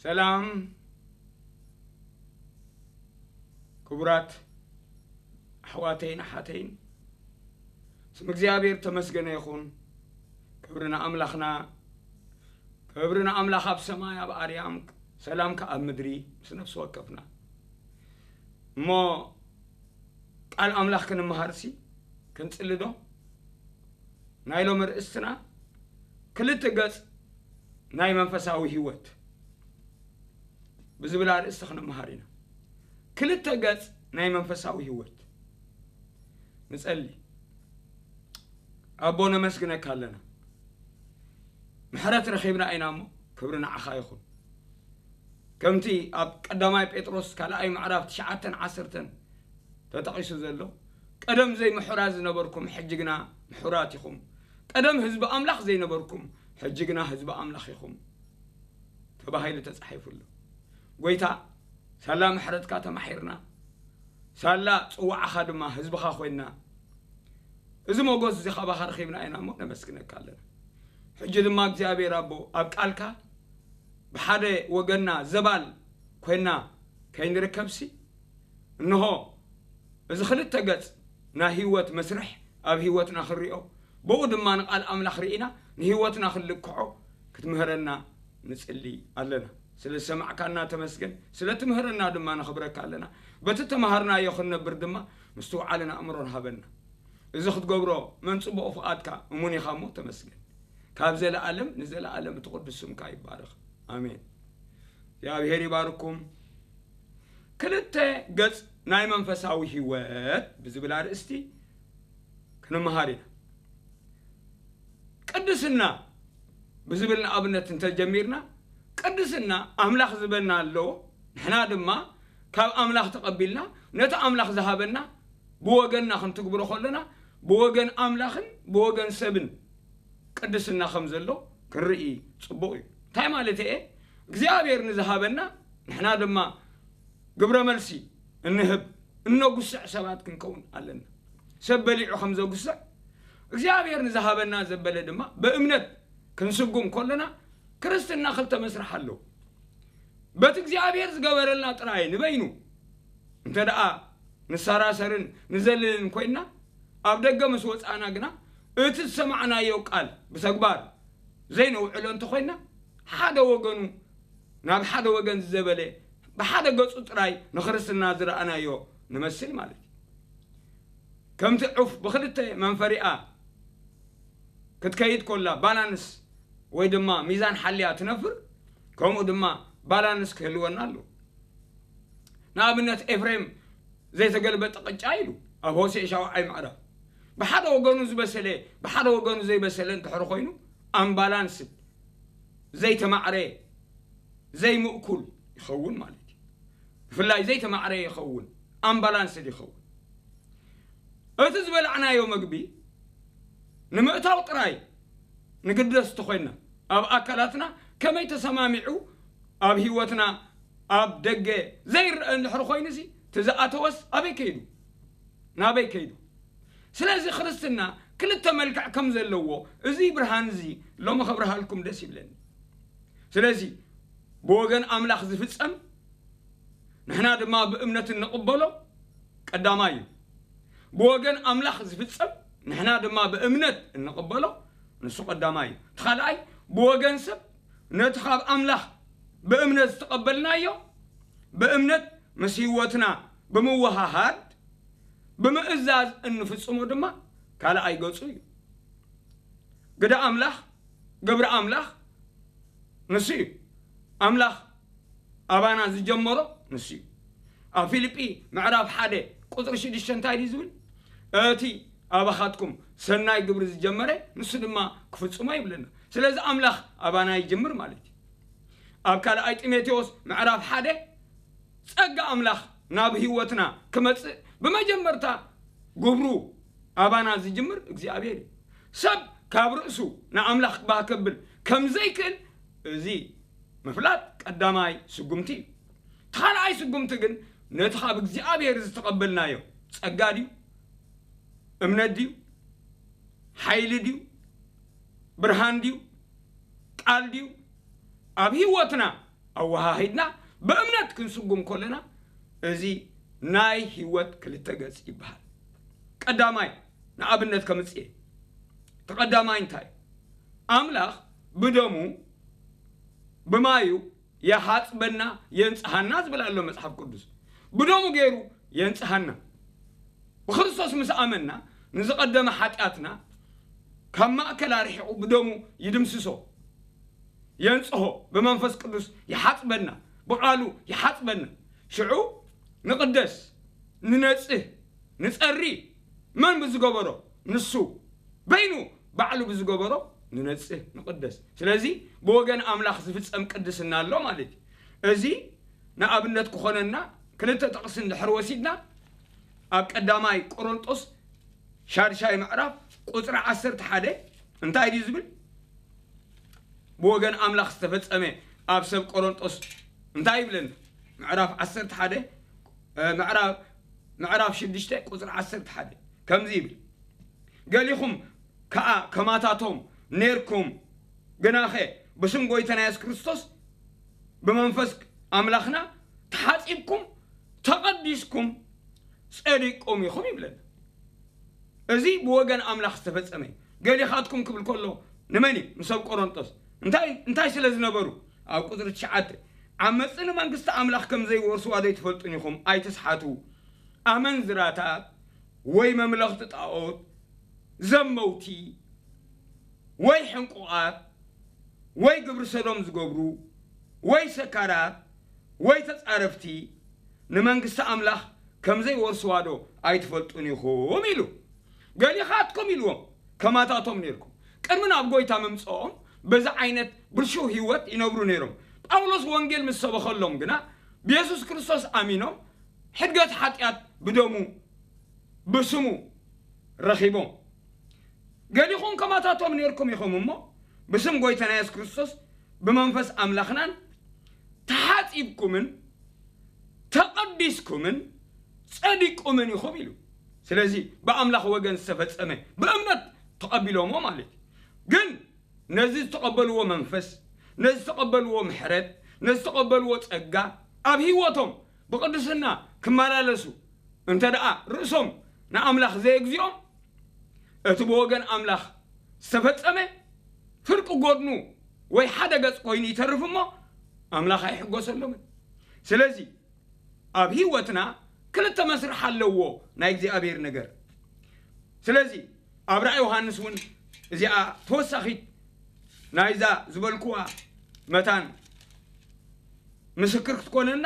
ሰላም ክቡራት ኣሕዋተይን ኣሓተይን፣ ስም እግዚኣብሔር ተመስገነ ይኹን። ክብሪ ንኣምላኽና፣ ክብሪ ንኣምላኽ ኣብ ሰማይ ኣብ ኣርያም፣ ሰላም ከኣ ኣብ ምድሪ ምስ ነፍሲ ወከፍና። እሞ ቃል ኣምላኽ ክንመሃርሲ ክንጽሊ ዶ? ናይ ሎሚ ርእስትና ክልተ ገጽ ናይ መንፈሳዊ ህይወት ብዝብል ኣርእስቲ ክንመሃር ኢና። ክልተ ገጽ ናይ መንፈሳዊ ህይወት ንጸሊ። ኣቦ ነመስግነካ ኣለና። ምሕረት ረኺብና ኢና እሞ ክብሪ ንዓኻ ይኹን። ከምቲ ኣብ ቀዳማይ ጴጥሮስ ካልኣይ ምዕራፍ ትሽዓተን ዓሰርተን ተጠቒሱ ዘሎ፣ ቀደም ዘይምሑራት ዝነበርኩም ሕጂ ግና ምሑራት ኢኹም፣ ቀደም ህዝቢ ኣምላኽ ዘይነበርኩም ሕጂ ግና ህዝቢ ኣምላኽ ኢኹም ተባሂሉ ተጻሒፉ ኣሎ። ጎይታ ሳላ ምሕረትካ ተማሒርና፣ ሳላ ጽዋዕኻ ድማ ህዝብኻ ኮይንና፣ እዚ ሞጎስ እዚ ካባኻ ረኺብና ኢና እሞ ነመስግነካ ኣለና። ሕጂ ድማ እግዚኣብሔር ኣቦ ኣብ ቃልካ ብሓደ ወገንና ዘባል ኮይንና ከይንርከብሲ፣ እንሆ እዚ ክልተ ገጽ ናይ ህይወት መስርሕ ኣብ ህይወትና ክንሪኦ፣ ብኡ ድማ ንቃል ኣምላኽ ርኢና ንህይወትና ክንልክዖ ክትምህረና ንጽሊ ኣለና። ስለ ዝሰማዕካና ተመስገን፣ ስለ ትምህረና ድማ ነኽብረካ ኣለና። በቲ ተማሃርናዮ ክንነብር ድማ ምስትውዓልን ኣእምሮን ሃበና። እዚ ክትገብሮ መን ጽቡቕ ፍቓድካ እሙን ኢኻ እሞ ተመስገን። ካብ ዘለኣለም ንዘለኣለም እቲ ቅዱስ ስምካ ይባረኽ። ኣሜን። እግዚኣብሔር ይባርኩም። ክልተ ገጽ ናይ መንፈሳዊ ህይወት ብዝብል ኣርእስቲ ክንመሃር ኢና። ቅድስና ብዝብል ንኣብነት እንተጀሚርና፣ ቅድስና ኣምላኽ ዝበና ኣለዎ። ንሕና ድማ ካብ ኣምላኽ ተቐቢልና ነቲ ኣምላኽ ዝሃበና ብወገንና ክንትግብሮ ከለና፣ ብወገን ኣምላኽን ብወገን ሰብን ቅድስና ከም ዘሎ ክንርኢ ጽቡቕ እዩ። እንታይ ማለት እየ? እግዚኣብሔር ንዝሃበና ንሕና ድማ ግብረ መልሲ እንህብ፣ እነጉስዕ ሰባት ክንከውን ኣለና። ሰብ በሊዑ ከም ዘጉስዕ እግዚኣብሔር ንዝሃበና ዘበለ ድማ ብእምነት ክንስጉም ከለና፣ ክርስትና ክልተ መስርሕ ኣለዎ። በቲ እግዚኣብሔር ዝገበረልና ጥራይ ንበይኑ እንተ ደኣ ንሰራሰርን ንዘልልን ኮይንና፣ ኣብ ደገ ምስ ወጻእና ግና እቲ ዝሰማዕናዮ ቃል ብተግባር ዘይነውዕሎ እንተኾይንና፣ ሓደ ወገኑ ናብ ሓደ ወገን ዝዘበለ፣ ብሓደ ገጹ ጥራይ ንክርስትና ዝረኣናዮ ንመስል ማለት እዩ። ከምቲ ዑፍ ብኽልተ መንፈሪኣ ክትከይድ ኮላ ባላንስ ወይ ድማ ሚዛን ሓልያ ትነፍር፣ ከምኡ ድማ ባላንስ ክህልወና ኣለዎ። ንኣብነት ኤፍሬም ዘይተገልበጠ ቅጫ ኢሉ ኣብ ሆሴዕ ሻውዓይ ምዕራፍ። ብሓደ ወገኑ ዝበሰለ፣ ብሓደ ወገኑ ዘይበሰለ እንድሕር ኮይኑ ኣምባላንስድ፣ ዘይተማዕረ፣ ዘይምእኩል ይኸውን ማለት እዩ። ብፍላይ ዘይተማዕረ ይኸውን፣ ኣምባላንስድ ይኸውን። እቲ ዝበላዕናዮ መግቢ ንምእታው ጥራይ ንግደስ እንተኾይንና፣ ኣብ ኣካላትና ከመይ ተሰማሚዑ ኣብ ህይወትና ኣብ ደገ ዘይረአ እንድሕር ኮይኑሲ፣ እቲ ዝኣተወስ ኣበይ ከይዱ? ናበይ ከይዱ? ስለዚ ክርስትና ክልተ መልክዕ ከም ዘለዎ እዚ ብርሃን እዚ ሎሚ ከብርሃልኩም ደስ ይብለኒ። ስለዚ ብወገን ኣምላኽ ዝፍጸም ንሕና ድማ ብእምነት እንቕበሎ ቀዳማይ እዩ። ብወገን ኣምላኽ ዝፍጸም ንሕና ድማ ብእምነት እንቕበሎ ንሱ ቀዳማይ እዩ። እቲ ካልኣይ ብወገን ሰብ ነቲ ካብ ኣምላኽ ብእምነት ዝተቐበልናዮ ብእምነት ምስ ህይወትና ብምውሃሃድ ብምእዛዝ እንፍጽሞ ድማ ካልኣይ ገጹ እዩ። ግደ ኣምላኽ፣ ግብሪ ኣምላኽ ንሱ እዩ። ኣምላኽ ኣባና ዝጀመሮ ንሱ እዩ። ኣብ ፊልጲ ምዕራፍ ሓደ ቁጽሪ ሽዱሽተ እንታይ ድዩ ዝብል? እቲ ኣባኻትኩም ሰናይ ግብሪ ዝጀመረ ንሱ ድማ ክፍጽሞ ይብለና። ስለዚ ኣምላኽ ኣባና ይጅምር ማለት እዩ። ኣብ ካልኣይ ጢሞቴዎስ ምዕራፍ ሓደ ጸጋ ኣምላኽ ናብ ህይወትና ክመጽእ ብመጀመርታ ግብሩ ኣባና ዝጅምር እግዚኣብሔር እዩ። ሰብ ካብ ርእሱ ንኣምላኽ ክባህ ከብል ከም ዘይክእል እዚ ምፍላጥ ቀዳማይ ስጉምቲ እዩ። እቲ ካልኣይ ስጉምቲ ግን ነቲ ካብ እግዚኣብሔር ዝተቐበልናዮ ጸጋ ድዩ? እምነት ድዩ? ሓይሊ ድዩ? ብርሃን ድዩ? ቃል ድዩ? ኣብ ህይወትና ኣወሃሂድና ብእምነት ክንስጉም ከለና፣ እዚ ናይ ህይወት ክልተ ገጽ ይበሃል። ቀዳማይ፣ ንኣብነት ከምጽእ እየ። እቲ ቀዳማይ እንታይ? ኣምላኽ ብደሙ፣ ብማዩ የሓጽበና፣ የንጽሃና ዝብል ኣሎ መጽሓፍ ቅዱስ። ብደሙ ገይሩ የንጽሃና። ብክርስቶስ ምስ ኣመንና፣ ንዝቐደመ ሓጢኣትና ካብ ማእከል ኣርሒቑ ብደሙ ይድምስሶ፣ የንጽሆ፣ ብመንፈስ ቅዱስ ይሓጽበና፣ ብቓሉ ይሓጽበና። ሽዑ ንቕደስ፣ ንነጽህ፣ ንጸሪ። መን ብዝገበሮ? ንሱ በይኑ ባዕሉ ብዝገበሮ ንነጽህ፣ ንቕደስ። ስለዚ ብወገን ኣምላኽ ዝፍጸም ቅድስና ኣሎ ማለት እዩ። እዚ ንኣብነት ክኾነና ክልተ ጥቕሲ እንድሕር ወሲድና፣ ኣብ ቀዳማይ ቆሮንጦስ ሻድሻይ ምዕራፍ ቁጽሪ ዓሰርተ ሓደ እንታይ ድዩ ዝብል? ብወገን ኣምላኽ ዝተፈጸመ ኣብ ሰብ ቆሮንጦስ እንታይ ይብለና? ምዕራፍ ዓሰርተ ሓደ፣ እ፣ ምዕራፍ፣ ምዕራፍ ሽዱሽተ ቁጽሪ ዓሰርተ ሓደ ከምዚ ይብል፣ "ገሊኹም ከኣ ከማታቶም ኔርኩም፣ ግናኸ ብስም ጐይታና የሱስ ክርስቶስ ብመንፈስ ኣምላኽና ተሓጺብኩም ተቐዲስኩም ጸዲቅኩም ኢኹም" ይብለና። እዚ ብወገን ኣምላኽ ዝተፈጸመ እዩ። ገሊኻትኩም ክብል ከሎ ንመን እዩ? ንሰብ ቆሮንጦስ። እንታይ፣ እንታይ ስለ ዝነበሩ? ኣብ ቁጽሪ ትሽዓተ፣ "ዓመጽቲ ንመንግስቲ ኣምላኽ ከም ዘይወርስዋ ዶ ኣይትፈልጡን ኢኹም? ኣይትስሓቱ። ኣመንዝራታት ወይ መምለኽቲ ጣኦት፣ ዘመውቲ ወይ ሕንቁቓት ወይ ግብሪ ሰዶም ዝገብሩ ወይ ሰካራት ወይ ተጻረፍቲ ንመንግስቲ ኣምላኽ ከም ዘይወርስዋ ዶ ኣይትፈልጡን ኢኹም?" ኢሉ። ገሊኻትኩም ኢልዎም ከማታቶም ኔርኩም። ቅድሚ ናብ ጐይታ ምምጽኦም በዚ ዓይነት ብልሹው ህይወት ይነብሩ ነይሮም። ጳውሎስ ወንጌል ምስ ሰበኸሎም ግና ብየሱስ ክርስቶስ ኣሚኖም ሕድገት ሓጢኣት ብደሙ ብስሙ ረኺቦም። "ገሊኹም ከማታቶም ኔርኩም ኢኹም እሞ፣ ብስም ጐይታና የሱስ ክርስቶስ ብመንፈስ ኣምላኽናን ተሓጺብኩምን ተቐዲስኩምን ጸዲቅኩምን ኢኹም" ኢሉ። ስለዚ ብኣምላኽ ወገን ዝተፈጸመ ብእምነት ተቐቢሎሞ ማለት እዩ። ግን ነዚ ዝተቐበልዎ መንፈስ፣ ነዚ ዝተቐበልዎ ምሕረት፣ ነዚ ዝተቐበልዎ ጸጋ ኣብ ህይወቶም ብቕድስና ክመላለሱ እንተ ደኣ ርእሶም ንኣምላኽ ዘየግዚኦም፣ እቲ ብወገን ኣምላኽ ዝተፈጸመ ፍርቂ ጎድኑ ወይ ሓደ ገጽ ኮይኑ ይተርፍ እሞ፣ ኣምላኽ ኣይሕጎሰሎምን። ስለዚ ኣብ ህይወትና ክልተ መስርሕ ኣለዎ ናይ እግዚኣብሔር ነገር። ስለዚ ኣብ ራእይ ዮሃንስ እውን እዚኣ ተወሳኺት ናይዛ ዝበልኩዋ መታን ምስክር ክትኮነና፣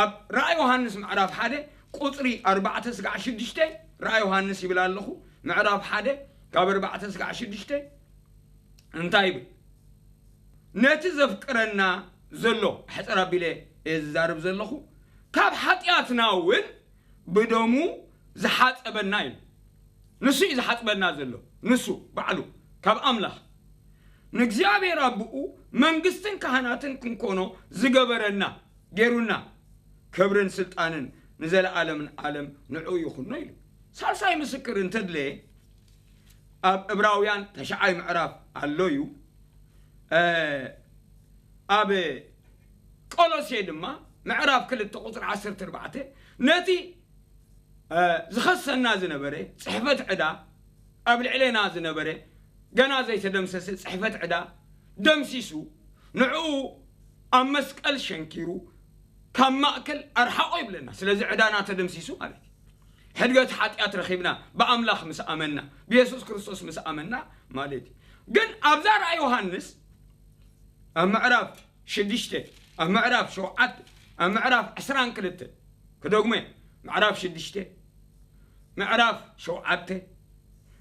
ኣብ ራእይ ዮሃንስ ምዕራፍ ሓደ ቁጽሪ ኣርባዕተ ስጋዕ ሽዱሽተ፣ ራእይ ዮሃንስ ይብል ኣለኹ፣ ምዕራፍ ሓደ ካብ ኣርባዕተ ስጋዕ ሽዱሽተ እንታይ ይብል? "ነቲ ዘፍቅረና ዘሎ"፣ ሕጽር ኣቢለ እየ ዝዛረብ ዘለኹ፣ "ካብ ሓጢኣትና እውን ብደሙ ዝሓጸበና" እዩ። ንሱ እዩ ዝሓጽበና ዘሎ፣ ንሱ ባዕሉ ካብ ኣምላኽ። "ንእግዚኣብሔር ኣቦኡ መንግስትን ካህናትን ክንኮኖ ዝገበረና፣ ገይሩና፣ ክብርን ስልጣንን ንዘለኣለምን ዓለም ንዕኡ ይኹኖ" ኢሉ። ሳልሳይ ምስክር እንተድለየ፣ ኣብ ዕብራውያን ተሽዓይ ምዕራፍ ኣሎ እዩ። እ፣ ኣብ ቆሎሴ ድማ ምዕራፍ ክልተ ቁጽሪ ዓሰርተ ኣርባዕተ፣ ነቲ፣ እ፣ ዝኸሰና ዝነበረ ጽሕፈት ዕዳ፣ ኣብ ልዕሌና ዝነበረ ገና ዘይተደምሰሰ ጽሕፈት ዕዳ ደምሲሱ፣ ንዕኡ ኣብ መስቀል ሸንኪሩ ካብ ማእከል ኣርሓቖ ይብለና። ስለዚ ዕዳና ተደምሲሱ ማለት እዩ። ሕድገት ሓጢኣት ረኺብና ብኣምላኽ ምስ ኣመንና፣ ብየሱስ ክርስቶስ ምስ ኣመንና ማለት እዩ። ግን ኣብዛ ራእይ ዮሃንስ ኣብ ምዕራፍ ሽዱሽተ፣ ኣብ ምዕራፍ ሸውዓተ፣ ኣብ ምዕራፍ ዕስራን ክልተን፣ ክደግሞ እየ፣ ምዕራፍ ሽዱሽተ፣ ምዕራፍ ሸውዓተ፣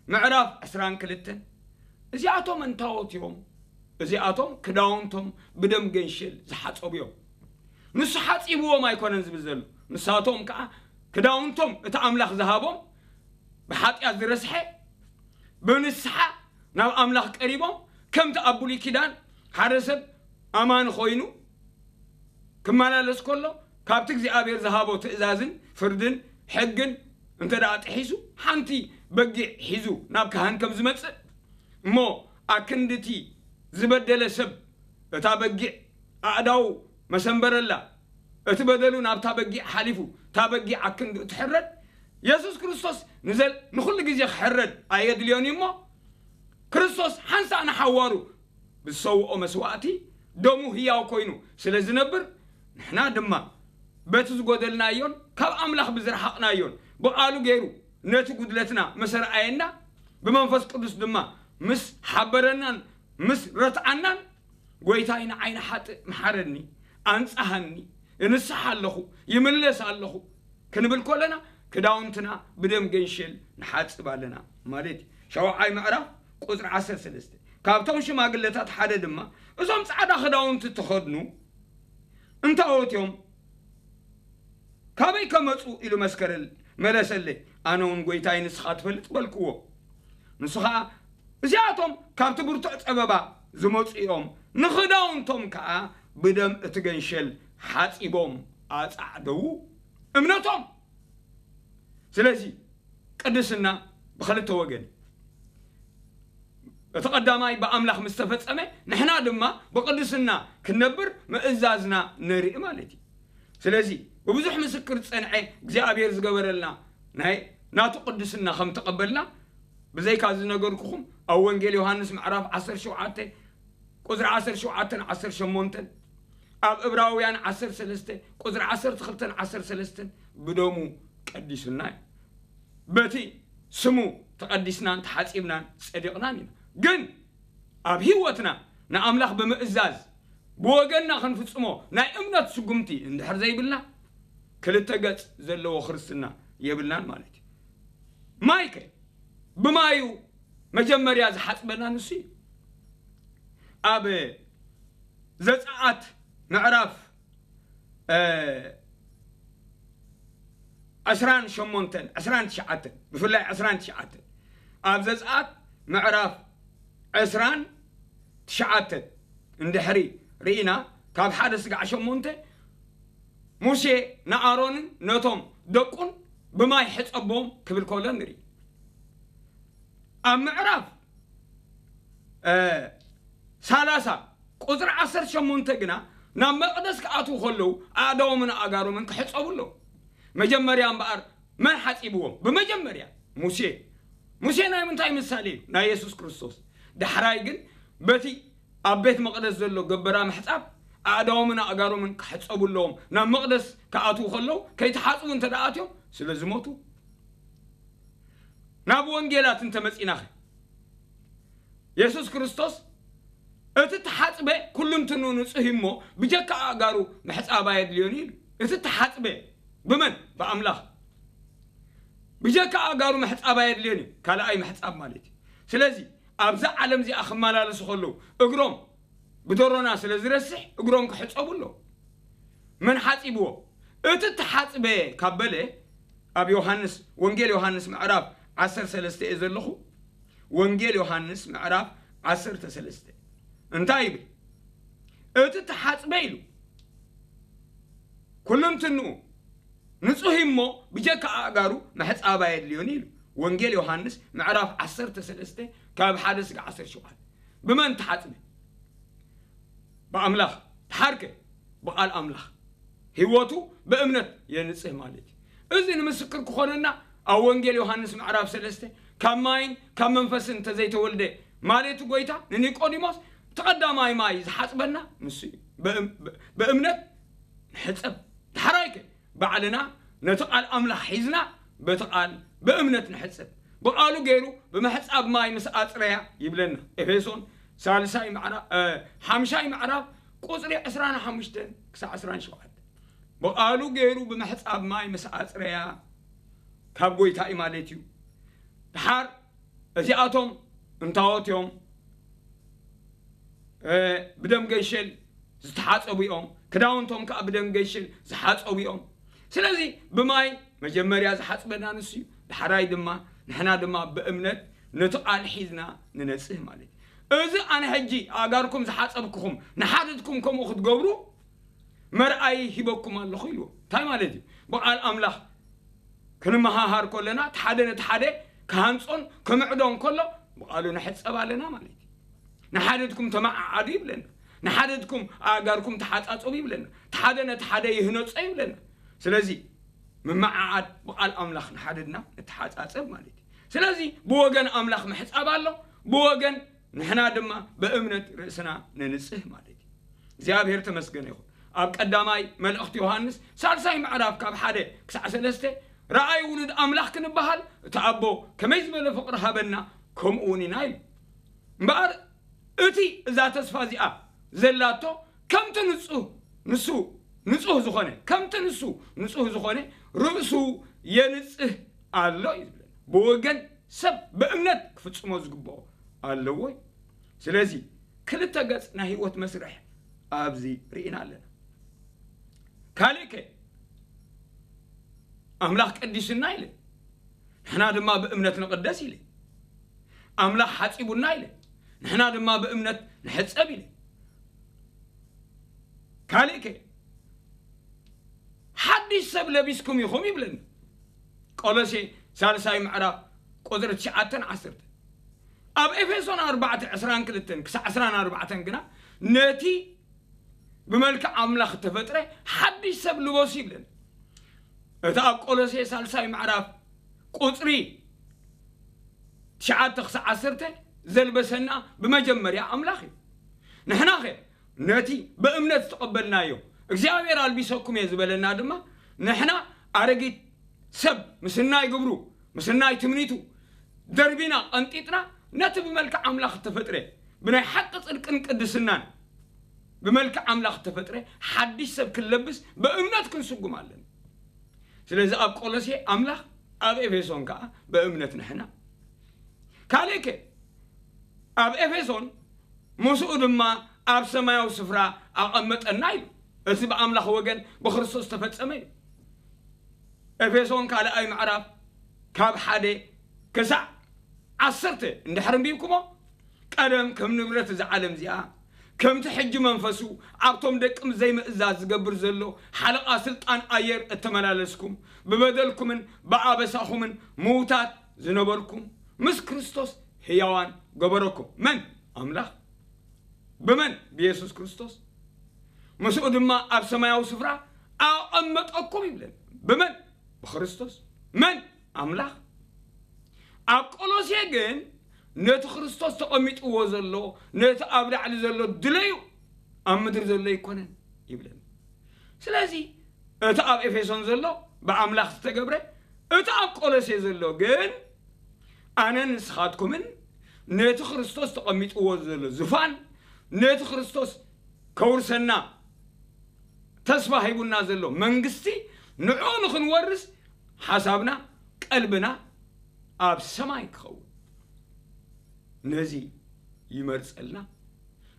ምዕራፍ ዕስራን ክልተን፣ እዚኣቶም እንታዎት እዮም? እዚኣቶም ክዳውንቶም ብደም ገንሽል ዝሓጸቡ እዮም። ንሱ ሓጺብዎም ኣይኮነን ዝብል ዘሎ። ንሳቶም ከኣ ክዳውንቶም እቲ ኣምላኽ ዝሃቦም ብሓጢኣት ዝረስሐ ብንስሓ ናብ ኣምላኽ ቀሪቦም፣ ከምቲ ኣብ ብሉይ ኪዳን ሓደ ሰብ ኣማኒ ኮይኑ ክመላለስ ከሎ፣ ካብቲ እግዚኣብሔር ዝሃቦ ትእዛዝን ፍርድን ሕግን እንተ ደኣ ጥሒሱ፣ ሓንቲ በጊዕ ሒዙ ናብ ካህን ከም ዝመጽእ፣ እሞ ኣክንድቲ ዝበደለ ሰብ እታ በጊዕ ኣእዳው መሰንበረላ፣ እቲ በደሉ ናብታ በጊዕ ሓሊፉ፣ እታ በጊዕ ኣክንዱ እትሕረድ፣ የሱስ ክርስቶስ ንዘል-፣ ንኹሉ ግዜ ክሕረድ ኣየድልዮን እዩ እሞ፣ ክርስቶስ ሓንሳእ ንሓዋሩ ብዝሰውኦ መስዋእቲ ደሙ ህያው ኮይኑ ስለ ዝነብር፣ ንሕና ድማ በቲ ዝጎደልናዮን ካብ ኣምላኽ ብዝረሓቕናዮን ብቓሉ ገይሩ ነቲ ጉድለትና ምስ ኣርኣየና፣ ብመንፈስ ቅዱስ ድማ ምስ ሓበረናን ምስ ረትዓናን፣ "ጎይታይ፣ ንዓይ ንሓጥእ መሓረኒ፣ ኣንጻሃኒ፣ እንስሓ ኣለኹ፣ ይምለስ ኣለኹ" ክንብል ከለና፣ ክዳውንትና ብደም ገንሸል ንሓጽብ ኣለና ማለት እዩ። ሻውዓይ ምዕራፍ ቁጽሪ ዓሰርተ ሰለስተ። ካብቶም ሽማግለታት ሓደ ድማ፣ "እዞም ጻዕዳ ክዳውንቲ እተኸድኑ እንታዎት እዮም? ካበይ ከመጹ?" ኢሉ መስከረል-፣ መለሰለይ። ኣነ እውን፣ "ጎይታይ፣ ንስኻ ትፈልጥ" በልክዎ። ንሱ ኸኣ፣ "እዚኣቶም ካብቲ ብርቱዕ ጸበባ ዝመጹ እዮም፣ ንኽዳውንቶም ከኣ ብደም እቲ ገንሸል ሓጺቦም ኣጻዕደዉ እምነቶም።" ስለዚ ቅድስና ብኽልተ ወገን፣ እቲ ቀዳማይ ብኣምላኽ ምስ ተፈጸመ፣ ንሕና ድማ ብቅድስና ክንነብር ምእዛዝና ነርኢ ማለት እዩ። ስለዚ ብብዙሕ ምስክር ዝጸንዐ እግዚኣብሔር ዝገበረልና ናይ ናቱ ቅድስና ከም ተቐበልና፣ ብዘይካ ዝነገርኩኹም ኣብ ወንጌል ዮሃንስ ምዕራፍ ዓሰርተ ሸውዓተ ቁጽሪ ዓሰርተ ሸውዓተን ዓሰርተ ሸሞንተን፣ ኣብ ዕብራውያን ዓሰርተ ሰለስተ ቁጽሪ ዓሰርተ ክልተን ዓሰርተ ሰለስተን ብደሙ ቀዲሱና እዩ። በቲ ስሙ ተቐዲስናን ተሓጺብናን ጸዲቕናን ኢና። ግን ኣብ ህይወትና ንኣምላኽ ብምእዛዝ ብወገንና ክንፍጽሞ ናይ እምነት ስጉምቲ እንድሕር ዘይብልና፣ ክልተ ገጽ ዘለዎ ክርስትና የብልናን ማለት እዩ። ማይከ ብማዩ መጀመርያ ዝሓጽበና ንሱ እዩ። ኣብ ዘጸኣት ምዕራፍ፣ እ፣ ዕስራን ሸሞንተን፣ ዕስራን ትሽዓተን፣ ብፍላይ ዕስራን ትሽዓተን፣ ኣብ ዘጸኣት ምዕራፍ ዕስራን ትሽዓተን እንድሕሪ ርኢና፣ ካብ ሓደ ስጋዕ ሸሞንተ፣ "ሙሴ ንኣሮንን ነቶም ደቁን ብማይ ሕጸቦም" ክብል ከሎ ንርኢ። ኣብ ምዕራፍ፣ እ፣ ሰላሳ ቁጽሪ ዓሰርተ ሸሞንተ ግና፣ "ናብ መቕደስ ክኣትዉ ከለዉ ኣእዳዎምን ኣእጋሮምን ክሕጸቡ ኣለዎም።" መጀመርያ እምበኣር መን ሓጺብዎም? ብመጀመርያ ሙሴ። ሙሴ ናይ ምንታይ ምሳሌ እዩ? ናይ የሱስ ክርስቶስ። ዳሕራይ ግን በቲ ኣብ ቤት መቕደስ ዘሎ ገበራ ምሕጻብ ኣእዳዎምን ኣእጋሮምን ክሕጸቡ ኣለዎም። ናብ መቕደስ ክኣትዉ ከለዉ ከይተሓጽቡ እንተ ደኣ ኣትዮም ስለ ዝሞቱ። ናብ ወንጌላት እንተ መጺናኸ፣ የሱስ ክርስቶስ፣ "እቲ ተሓጽበ ኩልንትኑ ንጹህ እዩ እሞ፣ ብጀካ ኣእጋሩ ምሕጻብ ኣየድልዮን እዩ" ኢሉ። እቲ ተሓጽበ ብመን? ብኣምላኽ። ብጀካ ኣእጋሩ ምሕጻብ ኣየድልዮን እዩ፣ ካልኣይ ምሕጻብ ማለት እዩ። ስለዚ ኣብዛ ዓለም እዚኣ ክመላለሱ ከለዉ እግሮም ብደሮና ስለ ዝረስሕ እግሮም ክሕጸቡ ኣለዎም። መን ሓጺብዎ? እቲ ተሓጽበ ካብ በለ፣ ኣብ ዮሃንስ፣ ወንጌል ዮሃንስ ምዕራፍ ዓሰርተ ሰለስተ እየ ዘለኹ። ወንጌል ዮሃንስ ምዕራፍ ዓሰርተ ሰለስተ እንታይ ይብል? "እቲ ተሓጽበ" ኢሉ፣ "ኩልንትንኡ ንጹህ እሞ ብጀካ ኣእጋሩ ምሕጻብ ኣየድልዮን" ኢሉ። ወንጌል ዮሃንስ ምዕራፍ ዓሰርተ ሰለስተ ካብ ሓደ ስጋዕ ዓሰርተ ሸውዓተ። ብመን ተሓጽበ? ብኣምላኽ። ድሓርከ ብቓል ኣምላኽ። ህይወቱ ብእምነት የንጽህ ማለት እዩ። እዚ ንምስክር ክኾነና ኣብ ወንጌል ዮሃንስ ምዕራፍ ሰለስተ፣ "ካብ ማይን ካብ መንፈስን እንተዘይተወልደ" ማለት ጎይታ ንኒቆዲሞስ፣ "እቲ ቀዳማይ ማይ ዝሓጽበና ንሱ እዩ። ብእም-፣ ብ-፣ ብእምነት ንሕጸብ። ድሓራይከ ባዕልና ነቲ ቃል ኣምላኽ ሒዝና በቲ ቃል ብእምነት ንሕጸብ። ብቃሉ ገይሩ ብምሕጻብ ማይ ምስ ኣጽረያ" ይብለና። ኤፌሶን ሳልሳይ ምዕራ-፣ እ፣ ሓምሻይ ምዕራፍ ቁጽሪ ዕስራን ሓሙሽተን ክሳዕ ዕስራን ሸውዓተን። "ብቃሉ ገይሩ ብምሕጻብ ማይ ምስ ኣጽረያ" ካብ ጎይታ እዩ ማለት እዩ። ድሓር እዚኣቶም እንታዎት እዮም? እ፣ ብደም ገንሸል ዝተሓጸቡ እዮም። ክዳውንቶም ከኣ ብደም ገንሸል ዝሓጸቡ እዮም። ስለዚ ብማይ መጀመርያ ዝሓጽበና ንሱ እዩ። ዳሕራይ ድማ ንሕና ድማ ብእምነት ነቲ ቃል ሒዝና ንነጽህ ማለት እዩ። እዚ ኣነ ሕጂ ኣእጋርኩም ዝሓጸብኩኹም ንሓድትኩም ከምኡ ክትገብሩ መርኣዪ ሂበኩም ኣለኹ ኢልዎ። እንታይ ማለት እዩ? ብቃል ኣምላኽ ክንመሃሃር ከለና፣ እቲ ሓደ ነቲ ሓደ ክሃንጾን ክምዕዶን ከሎ፣ ብቃሉ ንሕጸብ ኣለና ማለት እዩ። ንሓድትኩም ተመዓዓዱ ይብለና። ንሓደድኩም ኣእጋርኩም ተሓጻጸቡ ይብለና። እቲ ሓደ ነቲ ሓደ ይህነጾ ይብለና። ስለዚ ምምዓዓድ ብቓል ኣምላኽ ንሓደድና ንተሓጻጸብ ማለት እዩ። ስለዚ ብወገን ኣምላኽ ምሕጻብ ኣሎ፣ ብወገን ንሕና ድማ ብእምነት ርእስና ነንጽህ ማለት እዩ። እግዚኣብሔር ተመስገነ ይኹን። ኣብ ቀዳማይ መልእኽቲ ዮሃንስ ሳልሳይ ምዕራፍ ካብ ሓደ ክሳዕ ሰለስተ፣ ረኣይ ውሉድ ኣምላኽ ክንበሃል እቲ ኣቦ ከመይ ዝበለ ፍቕሪ ሃበና፣ ከምኡ እውን ኢና ኢሉ። እምበኣር እቲ እዛ ተስፋ እዚኣ ዘላቶ ከምቲ ንጹህ ንሱ ንጹህ ዝኾነ ከምቲ ንሱ ንጹህ ዝኾነ ርእሱ የንጽህ ኣሎ እዩ ዝብለና። ብወገን ሰብ ብእምነት ክፍጽሞ ዝግብኦ ኣለዎ እዩ። ስለዚ ክልተ ገጽ ናይ ህይወት መስርሕ ኣብዚ ርኢና ኣለና። ካልእ ከ ኣምላኽ ቀዲስና ኢለ፣ ንሕና ድማ ብእምነት ንቕደስ ኢለ። ኣምላኽ ሓጺቡና ኢለ፣ ንሕና ድማ ብእምነት ንሕጸብ ኢለ። ካልእ ከ ሓድሽ ሰብ ለቢስኩም ኢኹም ይብለኒ። ቆሎሴ ሳልሳይ ምዕራፍ ቁጽሪ ትሽዓተን ዓሰርተን። ኣብ ኤፌሶን ኣርባዕተ ዕስራን ክልተን ክሳዕ ዕስራን ኣርባዕተን ግና ነቲ ብመልክዕ ኣምላኽ እተፈጥረ ሓድሽ ሰብ ልበሱ ይብለኒ። እቲ ኣብ ቆሎሴ ሳልሳይ ምዕራፍ ቁጽሪ ትሽዓተ ክሳዕ ዓሰርተ ዘልበሰና ብመጀመርያ ኣምላኽ እዩ። ንሕናኸ ነቲ ብእምነት ዝተቐበልናዮ እግዚኣብሔር ኣልቢሰኩም እየ ዝበለና ድማ ንሕና ኣረጊት ሰብ ምስናይ ግብሩ ምስናይ ትምኒቱ ደርቢና ቀንጢጥና ነቲ ብመልክዕ ኣምላኽ እተፈጥረ ብናይ ሓቂ ጽድቅን ቅድስናን ብመልክዕ ኣምላኽ እተፈጥረ ሓድሽ ሰብ ክንለብስ ብእምነት ክንስጉም ኣለና። ስለዚ ኣብ ቆሎሴ ኣምላኽ ኣብ ኤፌሶን ከኣ ብእምነት ንሕና ካልእከ ኣብ ኤፌሶን ምስኡ ድማ ኣብ ሰማያዊ ስፍራ ኣቐመጠና ኢሉ። እዚ ብኣምላኽ ወገን ብክርስቶስ ተፈጸመ እዩ። ኤፌሶን ካልኣይ ምዕራፍ ካብ ሓደ ክሳዕ ዓሰርተ እንድሕር ኣንቢብኩሞ ቀደም ከም ንብረት እዛ ዓለም እዚኣ ከምቲ ሕጂ መንፈሱ ኣብቶም ደቂ ዘይምእዛዝ ዝገብር ዘሎ ሓለቓ ስልጣን ኣየር እተመላለስኩም ብበደልኩምን ብኣበሳኹምን ምዉታት ዝነበርኩም ምስ ክርስቶስ ህያዋን ገበረኩም። መን? ኣምላኽ። ብመን? ብየሱስ ክርስቶስ። ምስኡ ድማ ኣብ ሰማያዊ ስፍራ ኣቐመጠኩም ይብለን። ብመን? ብክርስቶስ። መን? ኣምላኽ። ኣብ ቆሎሴ ግን ነቲ ክርስቶስ ተቐሚጥዎ ዘሎ ነቲ ኣብ ላዕሊ ዘሎ ድለዩ ኣብ ምድሪ ዘሎ ኣይኮነን ይብለን። ስለዚ እቲ ኣብ ኤፌሶን ዘሎ ብኣምላኽ ዝተገብረ፣ እቲ ኣብ ቆሎሴ ዘሎ ግን ኣነን ንስኻትኩምን ነቲ ክርስቶስ ተቐሚጥዎ ዘሎ ዙፋን ነቲ ክርስቶስ ከውርሰና ተስፋ ሂቡና ዘሎ መንግስቲ ንዕኡ ንኽንወርስ ሓሳብና ቀልብና ኣብ ሰማይ ክኸውን ነዚ ይመርጸልና።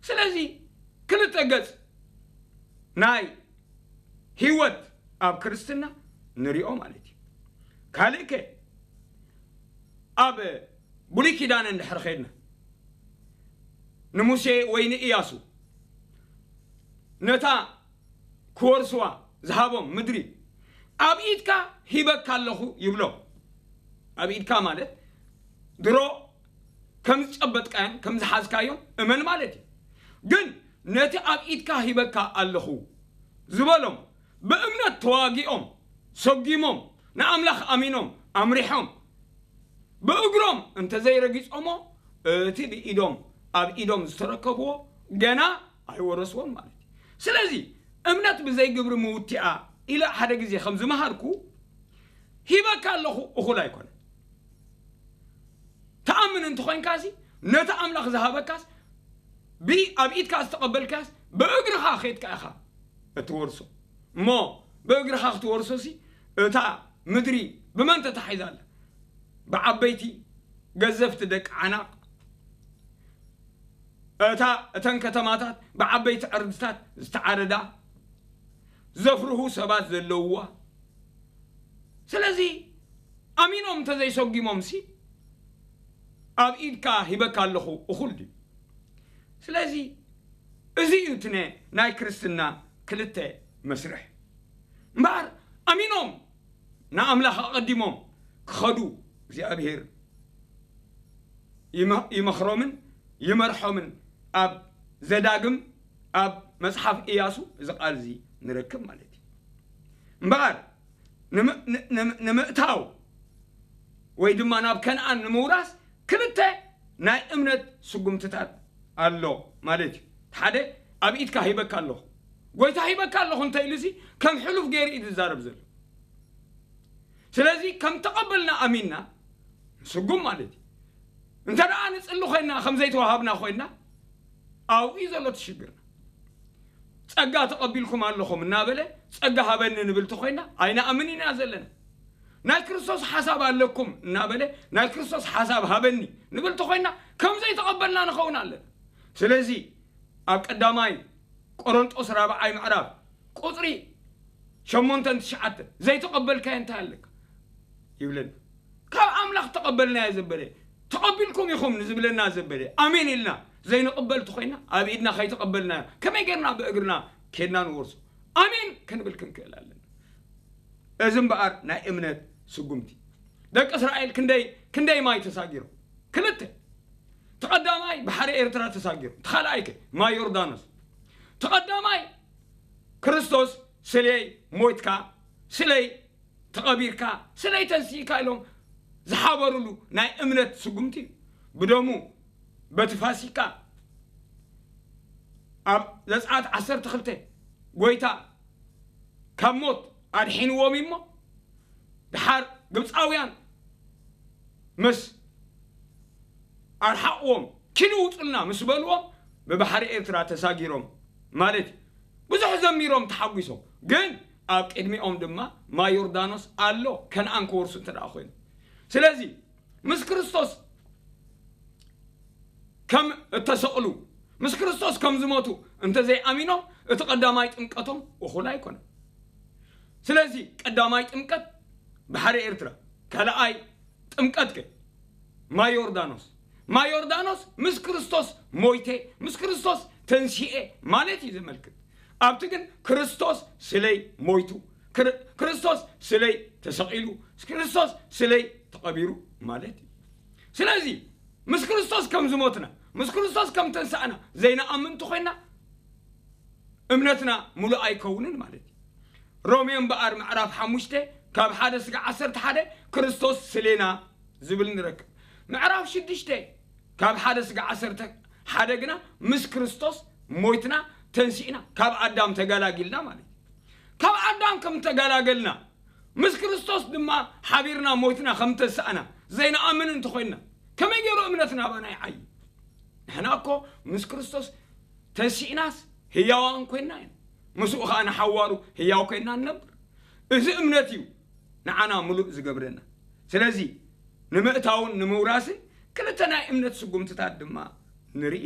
ስለዚ ክልተ ገጽ ናይ ህይወት ኣብ ክርስትና ንሪኦ ማለት እዩ። ካልእከ ኣብ ብሉይ ኪዳን እንድሕር ኸድና ንሙሴ ወይ ንእያሱ ነታ ክወርስዋ ዝሃቦም ምድሪ ኣብ ኢድካ ሂበካ ኣለኹ ይብሎ። ኣብ ኢድካ ማለት ድሮ ከም ዝጨበጥካዮን ከም ዝሓዝካዮን እመን ማለት እዩ። ግን ነቲ ኣብ ኢድካ ሂበካ ኣለኹ ዝበሎም ብእምነት ተዋጊኦም ሰጒሞም ንኣምላኽ ኣሚኖም ኣምሪሖም ብእግሮም እንተዘይረጊጾሞ እቲ ብኢዶም ኣብ ኢዶም ዝተረከብዎ ገና ኣይወረስዎን ማለት እዩ። ስለዚ እምነት ብዘይ ግብሪ ምውቲኣ ኢለ ሓደ ግዜ ከም ዝመሃርኩ ሂበካ ኣለኹ እኹል ኣይኮነን። ተኣምን እንተኾይንካሲ ነቲ ኣምላኽ ዝሃበካስ ብ ኣብ ኢድካ ዝተቐበልካስ ብእግርኻ ኸድካ ኢኻ እትወርሶ። እሞ ብእግርኻ ክትወርሶሲ እታ ምድሪ ብመን ተታሒዛ ኣላ? ብዓበይቲ ገዘፍቲ ደቂ ዓናቕ እታ እተን ከተማታት ብዓበይቲ ዕርድታት ዝተዓረዳ ዘፍርሁ ሰባት ዘለውዋ። ስለዚ ኣሚኖም እንተዘይሰጒሞምሲ ኣብ ኢድካ ሂበካ ኣለኹ እኹል ድዩ? ስለዚ እዚ እዩ እቲ ናይ ክርስትና ክልተ መስርሕ እምበኣር ኣሚኖም ንኣምላኽ ኣቐዲሞም ክኸዱ እግዚኣብሔር ይመኽሮምን ይመርሖምን ኣብ ዘዳግም ኣብ መጽሓፍ ኢያሱ እዚ ቃል እዚ ንረክብ ማለት እዩ። እምበኣር ንምእታው ወይ ድማ ናብ ከነኣን ንምውራስ ክልተ ናይ እምነት ስጉምትታት ኣሎ ማለት እዩ። ሓደ ኣብ ኢድካ ሂበካ ኣለኹ፣ ጎይታ ሂበካ ኣለኹ እንተ ኢሉሲ ከም ሕሉፍ ገይሩ እዩ ዝዛረብ ዘሎ። ስለዚ ከም ተቐበልና ኣሚንና ንስጉም ማለት እዩ። እንተ ደኣ ንጽሊ ኮይና ከም ዘይተዋሃብና ኮይና ኣብኡ እዩ ዘሎ እቲ ሽግርና። ጸጋ ተቐቢልኩም ኣለኹም እናበለ ጸጋ ሃበኒ ንብል ተኾይና ኣይንኣምን ኢና ዘለና። ናይ ክርስቶስ ሓሳብ ኣለኩም እናበለ ናይ ክርስቶስ ሓሳብ ሃበኒ ንብል ተኾይና ከም ዘይተቐበልና ንኸውን ኣለና። ስለዚ ኣብ ቀዳማይ ቆሮንጦስ ራብዓይ ምዕራፍ ቁጽሪ ሸሞንተን ትሽዓተን ዘይተቐበልካዮ እንታይ ኣለካ ይብለና። ካብ ኣምላኽ ተቐበልናዮ ዘበለ ተቐቢልኩም ኢኹም ንዝብለና ዘበለ ኣሜን ኢልና ዘይንቕበል ተኾይና ኣብ ኢድና ከይተቐበልናዮ ከመይ ጌርና ብእግርና ኬድና ንወርሶ? ኣሜን ክንብል ክንክእል ኣለና። እዚ እምበኣር ናይ እምነት ስጉምቲ። ደቂ እስራኤል ክንደይ ክንደይ ማይ ተሳጊሮም? ክልተ። ተቐዳማይ ባሕሪ ኤርትራ ተሳጊሮም፣ ተኻልኣይከ ማይ ዮርዳኖስ። ተቐዳማይ ክርስቶስ ስለይ ሞይትካ ስለይ ተቐቢርካ ስለይ ተንሲእካ ኢሎም ዝሓበሩሉ ናይ እምነት ስጉምቲ እዩ። ብደሙ በቲ ፋሲካ ኣብ ዘጸኣት ዓሰርተ ክልተ ጎይታ ካብ ሞት ኣድሒንዎም እሞ ድሓር ግብፃውያን ምስ ኣርሓቕዎም ኪዱ ውፁልና ምስ በልዎም ብባሕሪ ኤርትራ ተሳጊሮም ማለት እዩ። ብዙሕ ዘሚሮም ተሓጒሶም፣ ግን ኣብ ቅድሚኦም ድማ ማይ ዮርዳኖስ ኣሎ ከነኣን ክወርሱ እንተ ደኣ ኮይኑ። ስለዚ ምስ ክርስቶስ ከም እተሰቕሉ ምስ ክርስቶስ ከም ዝሞቱ እንተ ዘይኣሚኖም እቲ ቀዳማይ ጥምቀቶም እኹል ኣይኮነን። ስለዚ ቀዳማይ ጥምቀት ባሕሪ ኤርትራ፣ ካልኣይ ጥምቀት ከ ማይ ዮርዳኖስ። ማይ ዮርዳኖስ ምስ ክርስቶስ ሞይተ ምስ ክርስቶስ ተንሲኤ ማለት እዩ ዘመልክት። ኣብቲ ግን ክርስቶስ ስለይ ሞይቱ፣ ክርስቶስ ስለይ ተሰቒሉ፣ ክርስቶስ ስለይ ተቐቢሩ ማለት እዩ። ስለዚ ምስ ክርስቶስ ከም ዝሞትና ምስ ክርስቶስ ከም ተንሳእና ዘይንኣምን እንተኾይና እምነትና ሙሉእ ኣይከውንን ማለት እዩ። ሮሜ እምበኣር ምዕራፍ ሓሙሽተ ካብ ሓደ ስጋ ዓሰርተ ሓደ ክርስቶስ ስሌና ዝብል ንረክብ። ምዕራፍ ሽዱሽተ ካብ ሓደ ስጋ ዓሰርተ ሓደ ግና ምስ ክርስቶስ ሞይትና ተንሲእና ካብ ኣዳም ተገላጊልና ማለት እዩ። ካብ ኣዳም ከም ተገላገልና ምስ ክርስቶስ ድማ ሓቢርና ሞይትና ከም ተሳእና ዘይንኣምን እንተኾይንና ከመይ ገይሩ እምነትና ኣባና ይዓዩ? ንሕና እኮ ምስ ክርስቶስ ተሲእናስ ህያዋን ኮይንና ኢና፣ ምስኡ ኸዓ ንሓዋሩ ህያው ኮይንና ንነብር። እዚ እምነት እዩ ንዓና ምሉእ ዝገብረና። ስለዚ ንምእታውን ንምውራስን ክልተ ናይ እምነት ስጉምትታት ድማ ንርኢ።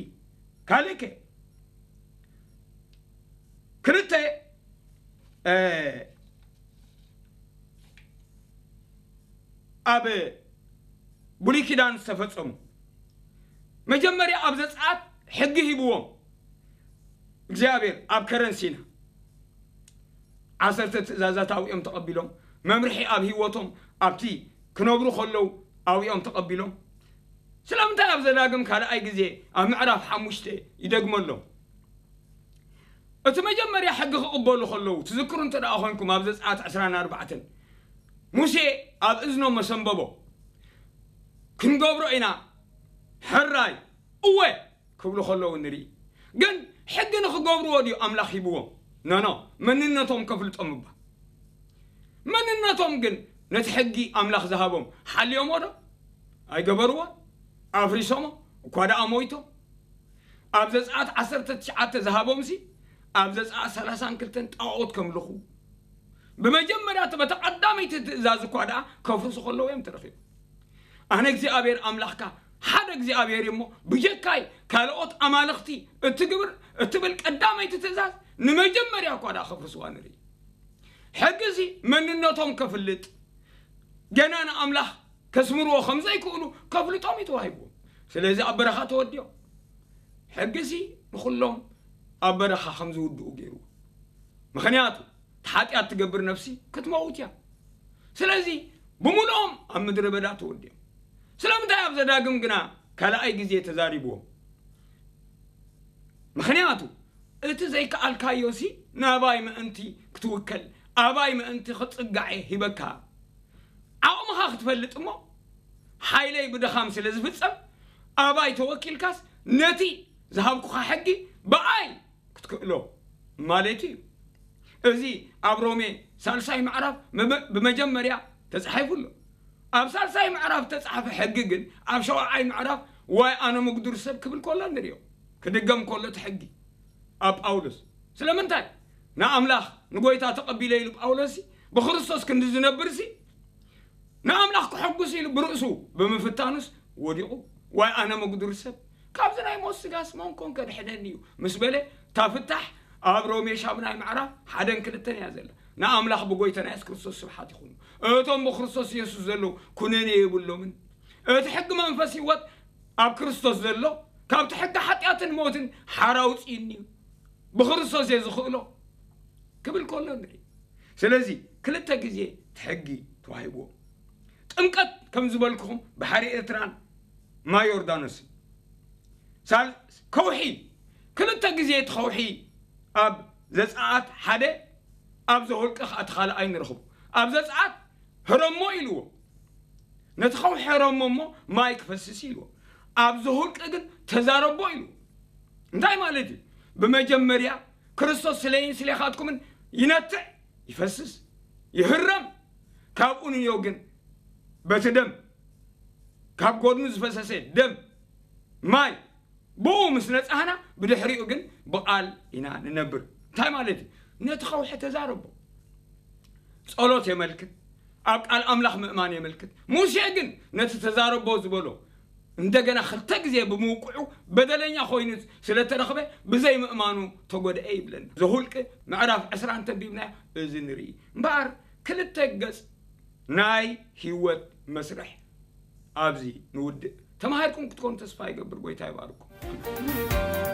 ካልእ ከ ክልተ ኣብ ብሉይ ኪዳን ዝተፈጸሙ መጀመርያ ኣብ ዘጸኣት ሕጊ ሂብዎም እግዚኣብሔር ኣብ ከረን ሲና ዓሰርተ ትእዛዛት ኣብኦም ተቐቢሎም መምርሒ ኣብ ህይወቶም ኣብቲ ክነብሩ ከለዉ ኣብኦም ተቐቢሎም ስለምንታይ ኣብ ዘዳግም ካልኣይ ግዜ ኣብ ምዕራፍ ሓሙሽተ ይደግመሎም? እቲ መጀመርያ ሕጊ ክቕበሉ ከለዉ ትዝክሩ እንተ ደኣ ኮይንኩም ኣብ ዘጸኣት ዕስራን ኣርባዕተን ሙሴ ኣብ እዝኖም መሰንበቦ ክንገብሮ ኢና ሕራይ እወ ክብሉ ከለዉ ንርኢ። ግን ሕጊ ንክገብርዎ ድዩ ኣምላኽ ሂብዎም? ኖኖ መንነቶም ከፍልጦም እባ መንነቶም ግን ነቲ ሕጊ ኣምላኽ ዝሃቦም ሓልዮሞ ዶ? ኣይገበርዎ። ኣፍሪሶሞ እኳ ደኣ ሞይቶም ኣብ ዘጸኣት ዓሰርተ ትሽዓተ ዝሃቦምሲ ኣብ ዘጸኣት ሰላሳን ክልተን ጣኦት ከምልኹ ብመጀመርያ እቲ በተቐዳመይቲ ትእዛዝ እኳ ደኣ ከፍርሱ ከለዉ እዮም ተረኺቡ ኣነ እግዚኣብሔር ኣምላኽካ ሓደ እግዚኣብሔር እሞ ብጀካይ ካልኦት ኣማልኽቲ እትግብር እትብል ቀዳመይቲ ትእዛዝ ንመጀመርያ እኳ ደኣ ከፍርስዋ ንርኢ ሕጊ እዚ መንነቶም ከፍልጥ ገና ንኣምላኽ ከስምርዎ ከም ዘይክእሉ ከፍልጦም እዩ ተዋሂብዎም ስለዚ ኣብ በረኻ ተወዲኦም ሕጊ እዚ ንኹሎም ኣብ በረኻ ከም ዝውድኡ ገይርዎ ምኽንያቱ እቲ ሓጢኣት ትገብር ነፍሲ ክትመውት እያ ስለዚ ብምልኦም ኣብ ምድረ በዳ ተወዲኦም ስለምንታይ ኣብ ዘዳግም ግና ካልኣይ ግዜ ተዛሪብዎም ምኽንያቱ እቲ ዘይከኣልካዮሲ ናባይ ምእንቲ ክትውከል፣ ኣባይ ምእንቲ ክጽጋዕ እየ ሂበካ። ዓቕምኻ ክትፈልጥ እሞ፣ ሓይለይ ብድኻም ስለ ዝፍጸም፣ ኣባይ ተወኪልካስ ነቲ ዝሃብኩኻ ሕጊ ብኣይ ክትክእሎ ማለት እዩ። እዚ ኣብ ሮሜ ሳልሳይ ምዕራፍ መመ-፣ ብመጀመርያ ተጻሒፉ ኣሎ። ኣብ ሳልሳይ ምዕራፍ ተጻሓፈ ሕጊ ግን ኣብ ሸውዓይ ምዕራፍ ዋይ ኣነ ምጉዱር ሰብ ክብል ከሎ ንሪኦ። ክድገም ከሎ እቲ ሕጊ ኣብ ጳውሎስ። ስለምንታይ? ንኣምላኽ ንጎይታ ተቐቢለ ኢሉ ጳውሎስ ብክርስቶስ ክንዲ ዝነብርሲ ንኣምላኽ ክሐጉስ ኢሉ ብርእሱ ብምፍታኑስ ወዲቑ። ዋይ ኣነ ምጉዱር ሰብ፣ ካብዚ ናይ ሞት ስጋስ መን ኮን ከድሕነኒ እዩ ምስ በለ፣ እታ ፍታሕ ኣብ ሮሜ ሻምናይ ምዕራፍ ሓደን ክልተን እያ ዘላ። ንኣምላኽ ብጎይታና የሱስ ክርስቶስ ስብሓት ይኹኑ። እቶም ብክርስቶስ የሱስ ዘለዉ ኩነኔ የብሎምን። እቲ ሕጊ መንፈስ ህይወት ኣብ ክርስቶስ ዘሎ ካብቲ ሕጊ ሓጢኣትን ሞትን ሓራ ኣውፅእኒ እዩ። ብክርስቶስ እየ ዝኽእሎ ክብል ከሎ ንርኢ። ስለዚ ክልተ ግዜ እቲ ሕጊ ተዋሂብዎ። ጥምቀት ከም ዝበልኩኹም ባሕሪ ኤርትራን ማይ ዮርዳኖስን። ሳል-፣ ከውሒ ክልተ ግዜ እቲ ከውሒ ኣብ ዘጸኣት ሓደ፣ ኣብ ዘኍልቀ ከኣ እቲ ካልኣይ ንረኽቦ። ኣብ ዘጸኣት ህረሞ ኢልዎ። ነቲ ከውሒ ህረሞ እሞ ማይ ክፈስስ ኢልዎ። ኣብ ዘኍልቀ ግን ተዛረቦ ኢልዎ። እንታይ ማለት እዩ? ብመጀመርያ ክርስቶስ ስለይን ስሌኻትኩምን ይነትዕ፣ ይፈስስ፣ ይህረም። ካብኡ ንዮ ግን በቲ ደም፣ ካብ ጎድኑ ዝፈሰሰ ደም፣ ማይ፣ ብኡ ምስ ነጻህና፣ ብድሕሪኡ ግን ብቓል ኢና ንነብር። እንታይ ማለት እዩ? ነቲ ከውሒ ተዛረቦ። ጸሎት የመልክት፣ ኣብ ቃል ኣምላኽ ምእማን የመልክት። ሙሴ ግን ነቲ ተዛረቦ ዝበሎ እንደገና ክልተ ግዜ ብምውቅዑ በደለኛ ኮይኑ ስለተረኽበ ብዘይ ምእማኑ ተጎድአ ይብለና። ዘሁልቅ ምዕራፍ ዕስራ እንተንቢብና እዚ ንርኢ። እምበኣር ክልተ ገጽ ናይ ህይወት መስርሕ ኣብዚ ንውድእ። ተማሂርኩም ክትኮኑ ተስፋ ይገብር። ጎይታ ይባርኩም።